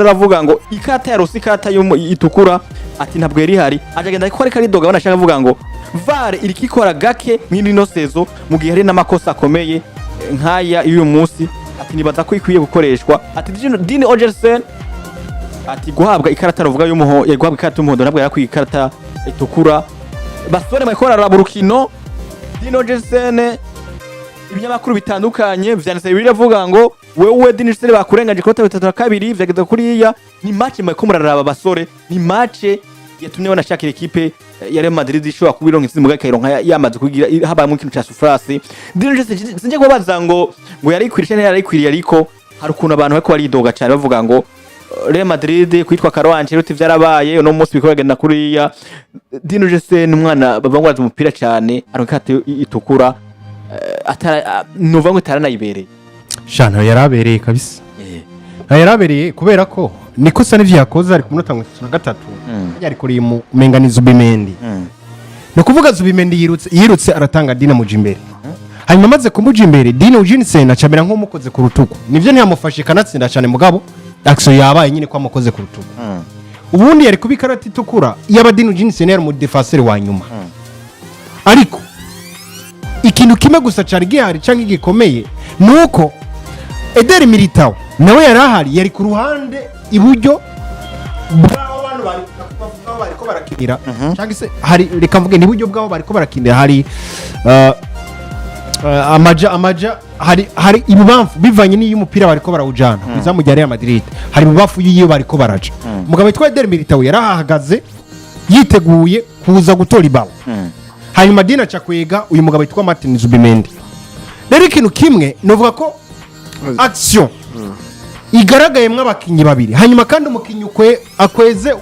Aravuga ngo ikarata yarose, ikarata itukura, ati ntabwo yari ihari. Agenda ariko ariko aridoga, banashaka avuga ngo VAR iriko ikora gake mw'ino ino saison, mu gihe hari n'amakosa akomeye nk'aya y'uyu munsi. Ati nibaza ko ikwiye gukoreshwa. Ati Dean Huijsen, ati guhabwa ikarata ruvuga y'umuhondo, guhabwa ikarata y'umuhondo, ntabwo yarakwiye ikarata itukura. Basore, bariko bararaba urukino. Dean Huijsen, ibinyamakuru bitandukanye vyanditse biravuga ngo wewe Dean Huijsen bakurengaje kuri 32, vyageze kuriya. Ni match mwariko muraraba, basore, ni match yatumye banashakira ekipe ya Real Madrid ishobora kuba ironka intsinzi, mugabo ikayironka yamaze kugira habayemo ikintu ca souffrance. Dean Huijsen, sinje kubabaza ngo yari ikwiriye canke yari ikwiriye, ariko hari ukuntu abantu bariko baridoga cane bavuga ngo Real Madrid kwitwa Carlo Ancelotti vyarabaye, uno munsi biriko bagenda kuriya. Dean Huijsen, umwana bavuga ngo arazi umupira cane, aronka ikarata itukura atara nuvuga ngo itaranayibereye. Sha, ntayo yarabereye kabisa, ntayo yarabereye, kubera ko nikosa n'ivyo yakoze ari ku munota 33. Yarikoreye mu umenga ni Zubimendi. Ni ukuvuga Zubimendi yirutse aratanga Dean amuja imbere, hanyuma amaze kumuja imbere, Dean Huijsen acamera nk'umukoze ku rutugu. Nivyo ntiyamufashe kanatsinda cyane, mugabo action yabaye nyine ko amukoze ku rutugu. Ubundi yari kuba ikarata itukura yaba Dean Huijsen yari mu défenseur wa nyuma. Ariko ikintu kimwe gusa cari gihari canke gikomeye ni uko Eder Militao nawe yari ahari, yari ku ruhande iburyo bw'aho bantu bari bavuga bariko barakinira, cyangwa se hari, reka mvuge ni iburyo bw'aho bariko barakinira, hari amaja hari ibubamfu bivanye n'iyo umupira bariko barawujana ku izamu rya Real Madrid, hari ibubamfu y'iyo bariko baraja. Umugabo witwa Eder Militao yari ahahagaze yiteguye kuza gutora ibalo, hanyuma Dean aca kwega uyu mugabo witwa Martin Zubimendi. Rero ikintu kimwe novuga ko action igaragayemwo abakinnyi babiri, hanyuma kandi umukinnyi akweze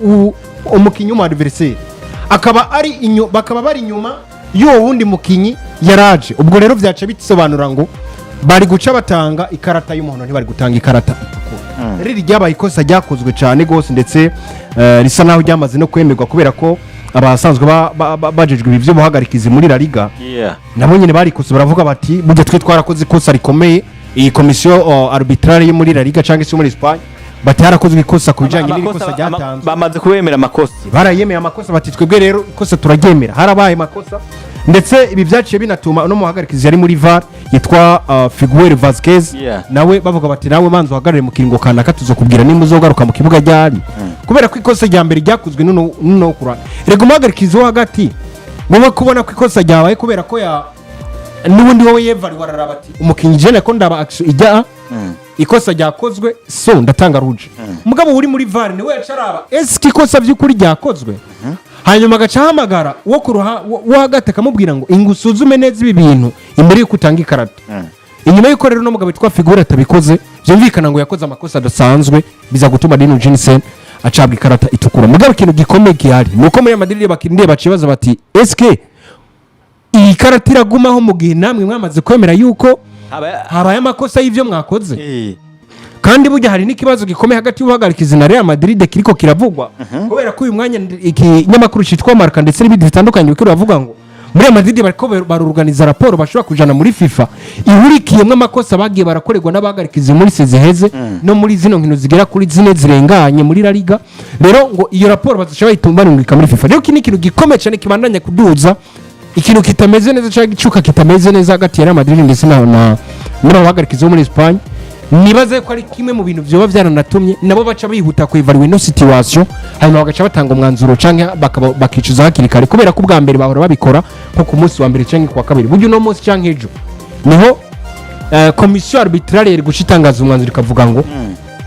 umukinnyi w'umu adversaire akaba ari bakaba bari inyuma y'uwo wundi mukinnyi yaraje. Ubwo rero byaca bisobanura ngo bari guca batanga ikarata y'umuhondo, ntibari gutanga ikarata itukura. Rero iri ryabaye ikosa ryakozwe cyane rwose, ndetse risa naho ryamaze no kwemerwa, kubera ko abasanzwe bajejwe ibi by'ubuhagarikizi muri La Liga nabo nyine barikose, baravuga bati burya twe twarakoze ikosa rikomeye. Iyi komisiyo arbitrale yo muri La Liga cyangwa se yo muri Espagne, bati harakozwe ikosa ku bijyanye n'iri kosa ryatanzwe. Bamaze kubemera amakosa. Barayemeye amakosa, bati twebwe rero ikosa turaryemera, harabaye amakosa. Ndetse ibi byaciye binatuma uno muhagarikizi yari muri VAR yitwa Figuer Vazquez nawe bavuga bati nawe manza uhagarare mu kiringo kanaka, tuzokubwira nimba uzogaruka mu kibuga ryari, kubera ko ikosa rya mbere ryakozwe n'uno kura. Rega umuhagarikizi wo hagati wowe kubona ko ikosa ryabaye, kubera ko ya n'ubundi wowe yevari wararaba ati umukinnyi jene ko ndaba action ijya ikosa ryakozwe, so ndatanga rouge. Mugabo uri muri VAR niwe yaca araba ese ikosa by'ukuri ryakozwe, hanyuma agaca ahamagara uwo ku wo hagati akamubwira ngo inga usuzume neza ibi bintu imbere y'uko utanga ikarata. Inyuma y'uko rero uno mugabo witwa Figuer atabikoze, byumvikana ngo yakoze amakosa adasanzwe, biza gutuma Dean Huijsen acabwa ikarata itukura. Mugabo ikintu gikomeye gihari ni uko muri Madrid bakiriye bacibaza bati eske iyi karata iragumaho mu gihe namwe mwamaze kwemera yuko habaye amakosa y'ibyo mwakoze? Kandi burya hari n'ikibazo gikomeye hagati y'ubuhagarikizi na Real Madrid kiriko kiravugwa, kubera ko uyu mwanya ikinyamakuru cyitwa Marca ndetse n'ibindi bitandukanye biriko biravuga ngo muri Real Madrid bariko baruganiza raporo bashobora kujana muri FIFA ihurikiyemwo amakosa bagiye barakorerwa n'abahagarikizi muri seziheze no muri zino nkino zigera kuri zine zirenganye muri La Liga. Rero ngo iyo raporo bazoca bayitumbanurika muri FIFA. Rero iki ni ikintu gikomeye cyane kibandanya kuduza ikintu kitameze neza cyangwa igicuka kitameze neza hagati ya Real Madrid ndetse na n'abahagarikizi bo muri Espagne. Nibaze ko ari kimwe mu bintu byoba byaranatumye nabo baca bihuta kuevaluer ino situation, hanyuma bagaca batanga umwanzuro canke bakicuza hakiri kare, kubera ko ubwa mbere bahora babikora nko ku munsi wa mbere canke ku wa kabiri. Burya uno munsi canke ejo niho komisiyo arbitrale yari guca itangaza umwanzuro ikavuga ngo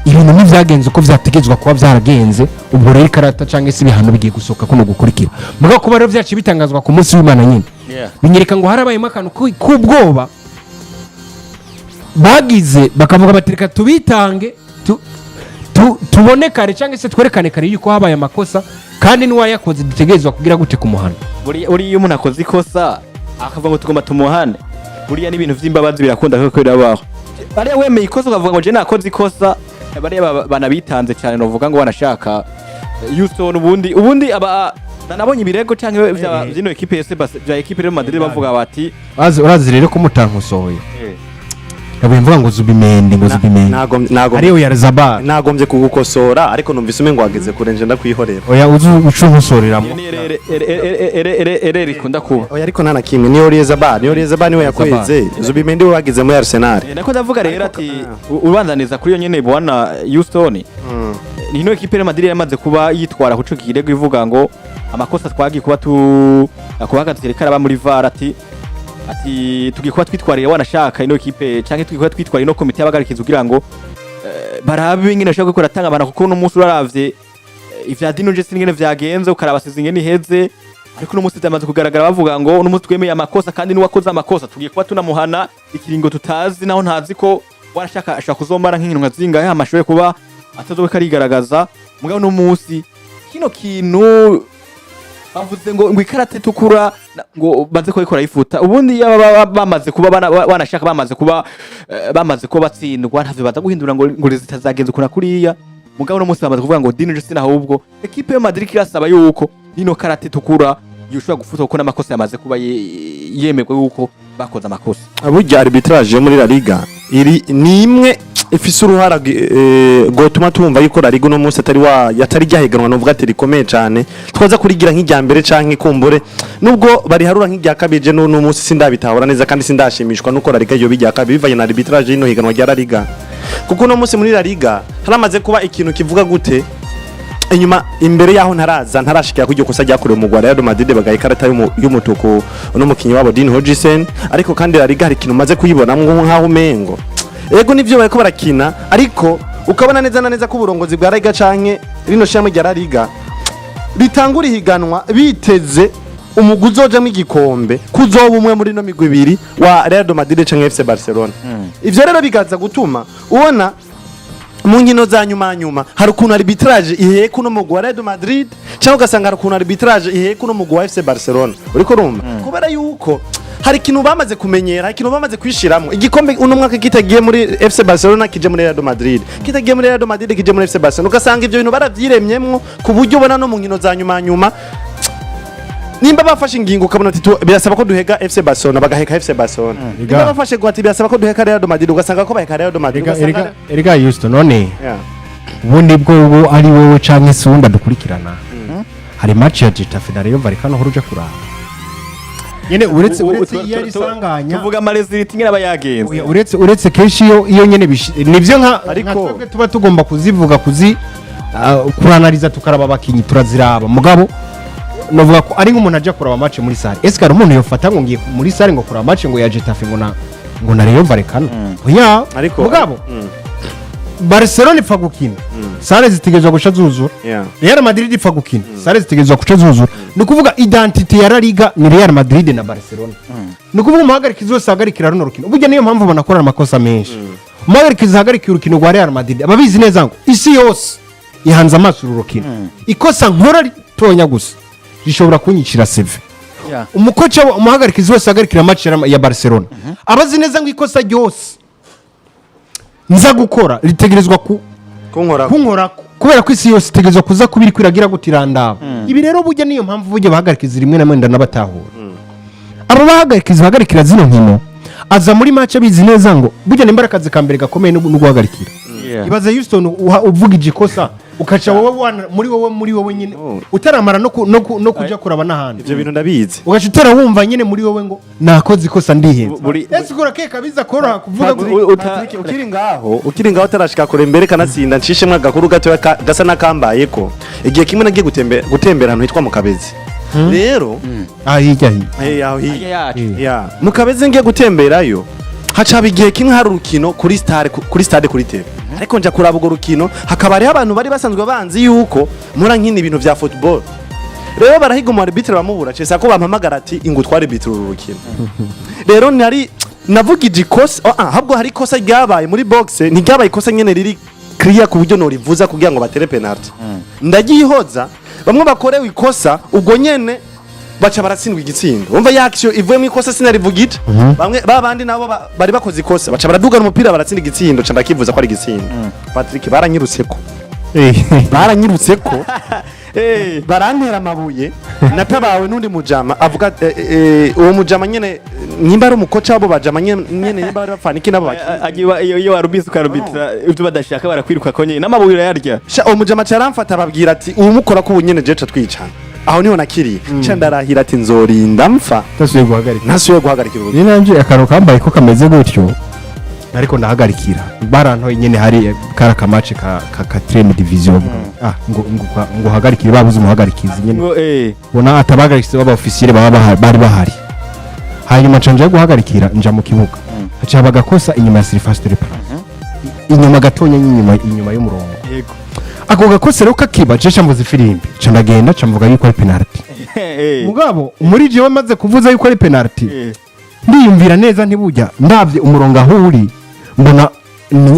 ibintu ntibyagenze uko vyategetswe kuba byaragenze, ubwo rero ikarata cyangwa se ibihano bigiye gusohoka kuno gukurikira. Mugabo kuba rero vyaciye bitangazwa ku munsi w'Imana nyine, binyereka ngo harabayemo akantu k'ubwoba bagize, bakavuga bati reka tubitange tubone kare cyangwa se twerekane kare yuko habaye amakosa, kandi n'uwayakoze dutegerezwa kugira gute kumuhana. Buriya iyo umuntu akoze ikosa akavuga ngo tugomba tumuhane, buriya n'ibintu vy'imbabazi birakunda kuko birabaho. Bariya wemeye ikosa ukavuga ngo je nakoze ikosa, bariya banabitanze cyane, novuga ngo banashaka Houston. Ubundi aba nabonye ibirego canke vya vyino ekipe yose bya ekipe Real Madrid bavuga bati Urazi rero ko mutankosoye. Yabuye mvuga ngo Zubimendi, ngo Zubimendi. Ntago Ariyo Oyarzabal. Nagombye kugukosora, ariko numvise umengo wageze kure, nje ndakwihorera. Oya, uzi uca unkosoreramo. Iyo ni erreur ikunda kuba. Oya, ariko nta na kimwe, niyo Oyarzabal, niyo Oyarzabal niwe yakweze. Zubimendi we wagize muri Arsenal. Nako ndavuga rero ati ubanzaniza kuri iyo nyene, bwana Houston, ni ino ekipe ya Madrid yamaze kuba yitwara kuco kirego, ivuga ngo amakosa twagiye kuba tu kubagatse karaba muri VAR, ati tugiye kuba twitwarira, wanashaka ino ekipe canke tugiye kuba twitwarira ino komite y'abagarikizi kugira ngo barabe ingene bashobora gukora atanga abantu, kuko uno munsi uraravye ivya Dino Jesse ingene vyagenze, ukaraba sizi ingene iheze, ariko uno munsi byamaze kugaragara, bavuga ngo uno munsi twemeye amakosa, kandi n'uwakoze amakosa tugiye kuba tunamuhana ikiringo tutazi, naho ntazi ko warashaka ashobora kuzomara nk'inkino nka zingahe amashoboye kuba atazobe karigaragaza. Mugabo uno munsi kino kintu bavuze ngo ikarata itukura ngo baze kubikora yifuta, ubundi yaba bamaze kuba wanashaka bamaze kuba batsindwa, ntavyo baza guhindura ngo zitazagenza ukuna kuriya. Mugabo uno munsi bamaze kuvuga ngo Dino Justin, ahubwo ekipe yo Madrid irasaba yuko ino karata itukura yoshobora gufuta, kuko n'amakosa yamaze kuba yemerwa yuko bakoze amakosa. Burya arbitrage yo muri La Liga iri ni imwe ifise uruhara gotuma tumva yuko La Liga uno munsi atari wa yatari ryahiganwa novuga ati rikomeye cane, twaza kurigira nk'irya mbere canke kumbure nubwo bariharura nk'irya kabiri. Je n'uno munsi sindabitahura neza kandi sindashimishwa nuko La Liga yoba irya kabiri bivanye na arbitrage y'ino higanwa rya La Liga, kuko uno munsi muri La Liga haramaze kuba ikintu kivuga gute inyuma imbere yaho ntaraza ntarashikira ku iryo kosa ryakorewe mu Rwanda Real Madrid bagaha ikarata y'umutuku uno mukinyi wabo Dean Huijsen. Ariko kandi La Liga hari ikintu umaze kuyibonamwo nkaho umengo ego nivyo bariko barakina, ariko ukabona neza na neza ko uburongozi bwa La Liga canke rino shirahamwe rya La Liga ritangura ihiganwa biteze umugwi uzojamwo igikombe kuzoba umwe muri ino migwi ibiri wa Real Madrid canke FC Barcelona. Ivyo rero bigaza gutuma ubona mu nkino za nyuma nyuma hari ukuntu arbitrage iheka uno mugwi wa Real Madrid, cyangwa ugasanga hari ukuntu arbitrage iheka uno mugwi wa FC Barcelona. Uriko urumva, kubera yuko hari ikintu bamaze kumenyera, hari ikintu bamaze kwishiramo: igikombe uno mwaka kitagiye muri FC Barcelona kije muri Real Madrid, kitagiye muri Real Madrid kije muri FC Barcelona. Ugasanga ivyo bintu baravyiremyemwo ku buryo ubona no mu nkino za nyuma nyuma nimba bafashe ingingo ukabona ati birasaba ko duhega FC Barcelona, bagaheka FC Barcelona. Nimba bafashe ngo ati birasaba ko duheka Real Madrid, ugasanga ko baheka Real Madrid. Erega ugasanga erega erega Houston, none ubundi bwo ubu ari wowe canke se uwundi adukurikirana, hari match ya Getafe na Rayo Vallecano uhora uja kuraba nyene, uretse iyo ari isanganya. Tuvuga ama résultats ingene aba yagenze. Oya, uretse kenshi iyo nyene nivyo nka nka twebwe tuba tugomba kuzivuga, kuranariza, tukaraba abakinyi, turaziraba. Mugabo novuga ko ari nk'umuntu aja kuraba match muri salle, ese hari umuntu yofata ngo ngiye muri salle ngo kuraba match ngo ya Getafe ngo na Rayo Vallecano? Oya. Mugabo Barcelona ipfa gukina, salle zitegerezwa guca zuzura. Real Madrid ipfa gukina, salle zitegerezwa guca zuzura. Ni ukuvuga identité ya La Liga ni Real Madrid na Barcelona. Ni ukuvuga umuhagarikizi wese ahagarikira runo rukino, burya niyo mpamvu banakora amakosa menshi. Umuhagarikizi ahagarikira urukino rwa Real Madrid aba abizi neza ngo isi yose ihanze amaso uru rukino, ikosa nkora ritonya gusa rishobora kunyicira CV. Umukoca, umuhagarikizi wese ahagarikira match ya Barcelona aba azi neza ngo ikosa ryose nza gukora ritegerezwa ku kunkora kunkora, kubera ko isi yose itegerezwa kuza kuba iri kwiragira gute, irandaba. Ibi rero burya niyo mpamvu burya bahagarikiza rimwe na rimwe ndanabatahura. Abo bahagarikizi bahagarikira zino nkino aza muri match abizi neza ngo burya nimba ari akazi ka mbere gakomeye no guhagarikira. Ibaze Houston, uvuga igikosa ukaca wowe muri wowe nyine utaramara no kuja kuraba n'ahandi, Ivyo bintu ndabizi. ugaca utera wumva nyine muri wowe ngo nakoze ikosa, ndihenze. Ese urakeka biza koroha kuvuga ngo Patrick, ukiri ngaho utarashika kure mbere kanatsinda, nshishemwe agakuru gatoya gasa n'akambayeko. Igihe kimwe nagiye gutembera ahantu hitwa mu Kabezi rero. Ah, hirya hirya. Aho hirya. Yacu. Ya, mu Kabezi ngiye gutemberayo, hacaba igihe kimwe hari urukino kuri stade kuri tele, ariko nja kuraba urwo rukino, hakaba hariho abantu bari basanzwe banzi yuko mpora nkina ibintu vya football. Rero barahiga umu arbitre bamubura, cesa ko bampamagara ati ingu twari arbitre uru rukino. Rero nari navugije ikosa, ahubwo hari ikosa ryabaye muri box, ntiryabaye ikosa nyene riri clear ku buryo norivuza kugira ngo batere penalty. Ndagihoza bamwe bakorewe ikosa, ubwo nyene baca baratsindwa igitsindo. Umva, ya action ivuye mu ikosa sinarivugije, bamwe babandi nabo bari bakoze ikosa baca baradugana umupira baratsinda igitsindo, ca ndakivuza ko ari igitsindo. Patrick, baranyirutseko, baranyirutseko, barantera amabuye. Natabawe n'undi mujama avuga uwo mujama nyene. Nimba ari umukoca wabo bajama nyene, nimba ari bafana iki nabo bakizi. Agiye iyo warubise ukarubitira ibyo badashaka, barakwiruka ko nyene n'amabuye urayarya. Sha, uwo mujama caramfata, ababwira ati: "Uwumukora ko ubu nyene jeca twicana." Aho niho nakiriye, ca ndarahira ati: "Nzorinda mpfa Utasubiye guhagarika." Ntasubiye guhagarikira urukino. Ni nanje akantu kambaye ko kameze gutyo, ariko ndahagarikira, barantoye nyene. Hari kari akamace ka quatrième division, ngo hagarikire, babuze umuhagarikizi nyene. Ngo Ubona atabahagarikizi b'aba officier baba bari bahari. Hanyuma nca nja guhagarikira, nja mu kibuga, haca haba agakosa inyuma ya surface de réparation, inyuma gatonya, inyuma y'umurongo. Ako gakosa rero kakiba, je mvuza ifirimbi, nca ndagenda, nca mvuga yuko ari penalty. Mugabo muri jewe maze kuvuza yuko ari penalty, ndiyumvira neza, ntibujya ndabye umurongo aho uri, mbona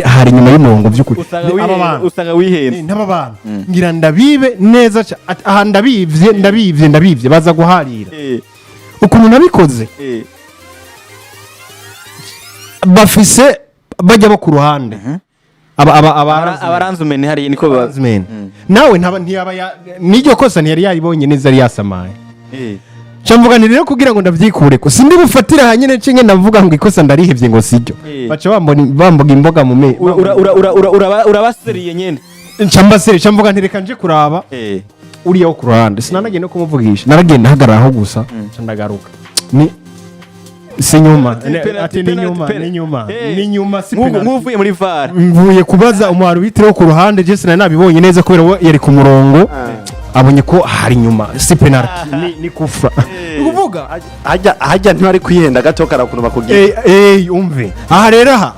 hari inyuma y'umurongo by'ukuri. Usanga Ni aba bantu. Usanga wihenze. N'aba bantu ngira ndabibe neza, aha ndabivye, ndabivye, ndabivye, baza guharira ukuntu nabikoze. Bafise bajya bo ku ruhande, aba Abaranzumene hariya niko ba Abaranzumene. Nawe ntaba ntiyaba n'iryo kosa ntiyari yaribonye neza, yari yasamaye. Nca mvuga nti rero kugira ngo ndavyikure ko sindi bufatire hanyene, cinge ndavuga ngo ikosa ndarihevye ngo siryo, baca bambona bamboga imboga mu me Urabaseriye nyene. Nca mbasere, nca mvuga nti reka nje kuraba uriya wo ku ruhande. Sinanagiye no kumuvugisha, naragiye ndahagarara aho gusa, nca ndagaruka. Ni si nyuma. Penalty, Ati ni penalty, nyuma. Penalty. Ni nyuma. Ni nyuma, si penalty. Nk'uvuye muri VAR. Mvuye kubaza umu arbitre wo ku ruhande, je sinari nabibonye neza kubera we yari ku murongo, abonye ko hari inyuma, si penalty, ni kufra. Ni ukuvuga Hajya ntibari kwihenda gato kara ukuntu bakubwira. Umve aha rero, aha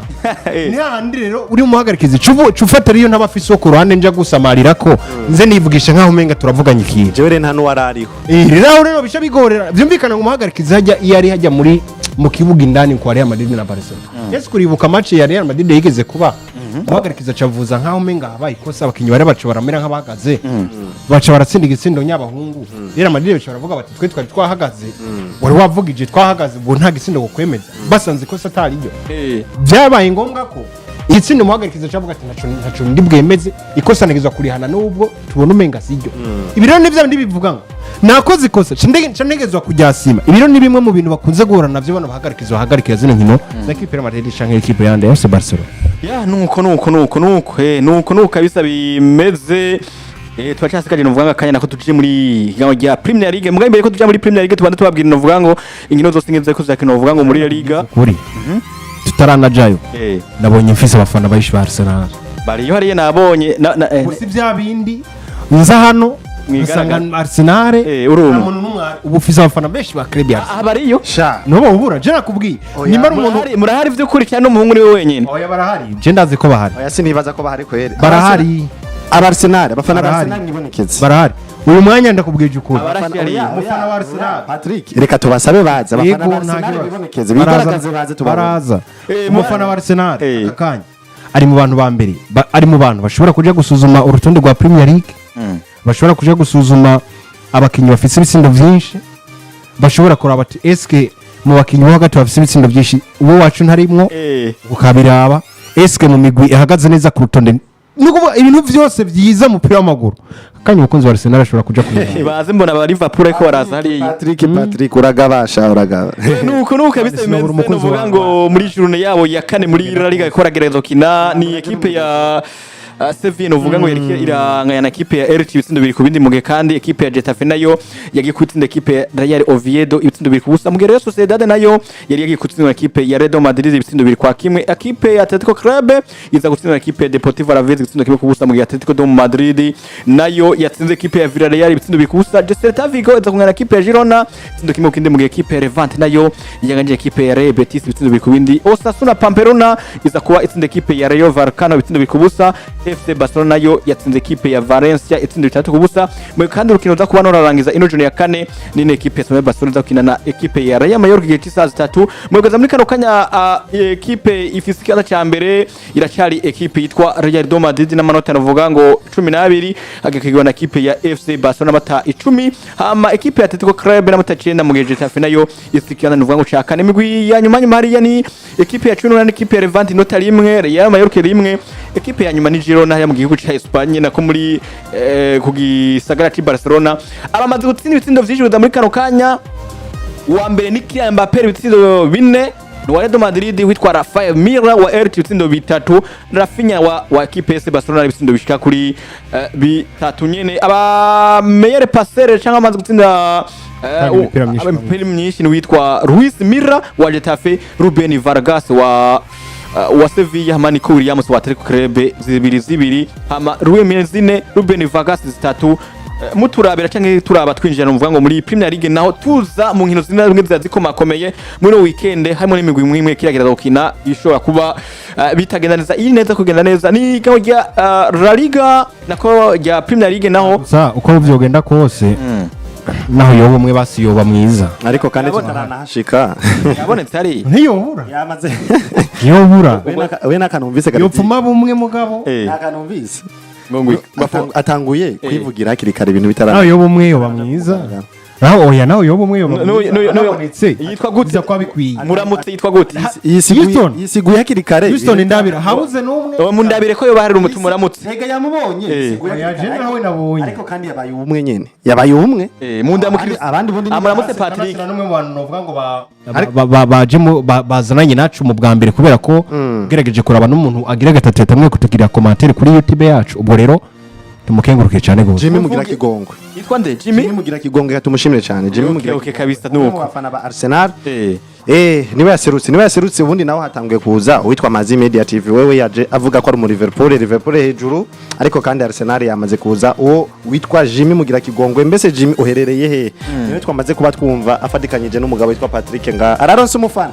ni hahandi rero uri umuhagarikizi cufata rero ntaba afise wo ku ruhande, nja gusamarira ko nze nivugisha nkaho umenga turavuganye ikintu. Jewe rero nta n'uwari ariho. Rero aho rero bica bigorera, byumvikana ngo umuhagarikizi hajya iyo ari hajya muri mu kibuga indani kwa Real Madrid na Barcelona. Ese kuribuka match ya Real Madrid yigeze kuba, umuhagarikizi acavuza nkaho umenga habaye ikosa, abakinyi bari baca baramera nk'abahagaze, baca baratsinda igitsindo nyabahungu Real Madrid, baca baravuga bati: "Twe twari twahagaze, wari wavugije twahagaze, ubwo nta gitsindo kukwemeza." Basanze ikosa atari ryo. Byabaye ngombwa ko igitsinda umuhagarikizi acavuga ati: "Ntaco ndi bwemeze, ikosa ntegezwa kurihana nubwo tubona umenga siryo." Ibi rero ni bya bindi bivuga ngo nakoze ikosa, nca ntegezwa kuryasima. Ibi rero ni bimwe mu bintu bakunze guhura navyo bano bahagarikizi bahagarikira zino nkino za ekipe ya Madrid canke ekipe yandi ya FC Barcelona. Ya, nuko kabisa bimeze. Turacyasigaje novuga ngo akanya nako tuje muri higanwa rya Premier League. Mugabe imbere ko tuja muri Premier League, tubanza tubabwira novuga ngo inkino zose ngeze ko zakina novuga ngo muri La Liga. Kuri tutaranajayo, nabonye mfise abafana benshi ba Arsenal. Bariyo hariya nabonye na. Gusa ibya bindi nza hano Mwigaragaza. nsanga Arsenal Urumva. nta muntu n'umwe ahari. Ubu ufise abafana benshi ba club ya Arsenal. Ah, bariyo. Sha. Nubo ubura, je nakubwiye nimba ari umuntu. Murahari vy'ukuri cyane, n'umuhungu niwe wenyine. Oya, barahari, je ndazi ko bahari. Oya, sinibaza ko bahari kweri. Barahari. Aba Arsenal, abafana ba Barahari. Arsenal nibonekeze. Barahari uyu mwanya, ndakubwije ukuri. Abarashye hariya. Umufana wa Arsenal. Patrick, reka tubasabe baza, abafana Yego, ba nta Arsenal kibazo. bibonekeze, Baraza. bigaragaze, baze tubabone. Baraza. Umufana wa Arsenal aka kanya ari mu bantu ba mbere, ari mu bantu bashobora kuja gusuzuma urutonde rwa Premier League, bashobora kuja gusuzuma abakinnyi bafite ibitsindo byinshi, bashobora kuraba ati: "Eske mu bakinnyi bo hagati bafite ibitsindo byinshi uwo wacu ntarimwo?" Ukabiraba, eske mu migwi ihagaze neza ku rutonde, ni ukuvuga ibintu byose byiza mu mupira w'amaguru, akanya umukunzi wa Arsenal ashobora kuja kubiraba. Baze mbona aba Liverpool ariko baraza hariya. Patrick, Patrick, uragabasha, uragaba. Nuko kabisa Sinabura bimeze. umukunzi Nuvuga wa- ngo muri journée yabo ya kane muri La Liga ikora gereza kina ni ekipe ya Sevilla, nuvuga ngo yariko iranganya na ekipe ya Elche ibitsindo 2-2, mu gihe kandi ekipe ya Getafe nayo yagiye gutsinda ekipe ya Real Oviedo ibitsindo 2-0, mu gihe Real Sociedad nayo yari yagiye gutsinda ekipe ya Real Madrid ibitsindo 2-1. Ekipe ya Atletico Club iza gutsinda ekipe ya Deportivo Alaves ibitsindo 1-0, mu gihe Atletico de Madrid nayo yatsinze ekipe ya Villarreal ibitsindo 2-0. Celta Vigo iza kungana na ekipe ya Girona ibitsindo 1-1, mu gihe ekipe ya Levante nayo yanganyije ekipe ya Real Betis ibitsindo 2-2. Osasuna Pamplona iza kuba itsinda ekipe ya Rayo Vallecano ibitsindo 2-0. FC Barcelona nayo yatsinze ekipe ya Valencia ibitsindo 6-0. Mu kandi urukino ruza kuba norarangiza ino journée ya kane ni ekipe ya Barcelona iza gukina na ekipe ya Real Mallorca igihe cy'isaha 3. Mu kugeza muri kano kanya, ekipe ifise ikibanza ca mbere iracyari ekipe yitwa Real de Madrid n'amanota navuga ngo 12, hagakigwa na ekipe ya FC Barcelona n'amata 10, hama ekipe ya Atletico Club n'amata 9, mu gihe Getafe nayo ifise ikibanza navuga ngo ca kane. Imigwi ya nyuma nyuma hariya ni ekipe ya 18, ekipe ya Levante inota rimwe, Real Mallorca rimwe. Ekipe ya nyuma ni Girona hariya mu gihugu ca Espagne, nako muri ku gisagara c'i Barcelona. Abamaze gutsinda ibitsindo vyinshi kugeza muri kano kanya. Uwa mbere ni Kylian Mbappe, ibitsindo 4, ni wa Real Madrid witwa Rafael Mira wa Elche, ibitsindo 3, Raphinha wa équipe FC Barcelona, ibitsindo bishika kuri 3 nyene. Aba meilleur passeur cyangwa amaze gutsinda Atanga imipira myinshi. Imipira myinshi ni witwa Luis Mira wa Getafe, Ruben Vargas wa Sevilla, hama Nico Williams wa Athletic Club 2 2, hama Rui Mira 4, Ruben Vargas 3. Muturabira canke turaba twinjira nuvuga ngo muri Premier League, naho tuza mu nkino zimwe zimwe ziba zikomakomeye muri weekend, harimo n'imigwi imwe imwe kiragerageza gukina ishobora kuba bitagenda neza, iyi neza kugenda neza ni igaho rya La Liga, nako rya Premier League naho. Gusa uko vyogenda kose, naho yoba umwe basi yoba mwiza. Ariko kandi Yabona. tutaranahashika. Yabonetse ari Ntiyobura. Yamaze. Ntiyobura. We nakanumvise. Yopfuma bumwe mugabo. Nakanumvise. Ngo Atanguye kwivugira hakiri kare ibintu bitara. Naho yoba umwe yoba mwiza, naho oya, naho yoba umwe yoba mwiza. Anabonetse Yitwa gute? biza kuba bikwiye. Muramutse, yitwa gute? Houston. Yisiguye hakiri kare. Houston, ndabira habuze n'umwe. Oh, mundabire ko yoba hari umutu muramutse. Rega yamubonye. Yisiguye Oya, hakiri je kare. nawe nabonye. Ariko kandi yabaye umwe nyene, yabaye umwe. Mundamukiriza. Abandi bundi ni Amuramutse Patrick. Kanasira n'umwe mu bantu novuga ngo baje bazananye nacu mu bwa mbere, kubera ko ugerageje kuraba n'umuntu agira gatatu yatamwe kutugirira commentaire kuri YouTube yacu. Ubwo rero tumukenguruke cyane gose. Jimmy mugira kigongwe. Yitwa nde, Jimmy? Jimmy mugira kigongwe, tumushimire cyane Jimmy mugira Kabisa. Umwe mu Nuko bafana ba Arsenal. Niwe yaserutse, niwe yaserutse. Ubundi nawe hatanguye kuza uwitwa Mazi Media TV, wewe yaje avuga ko ari mu Liverpool, Liverpool hejuru, ariko kandi Arsenal yamaze kuza, uwo witwa Jimmy mugira kigongwe. Mbese Jimmy uherereye he? Niwe twamaze kuba twumva afatikanyije n'umugabo witwa Patrick nga araronse umufana.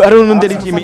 Hari unundi ari Jimmy.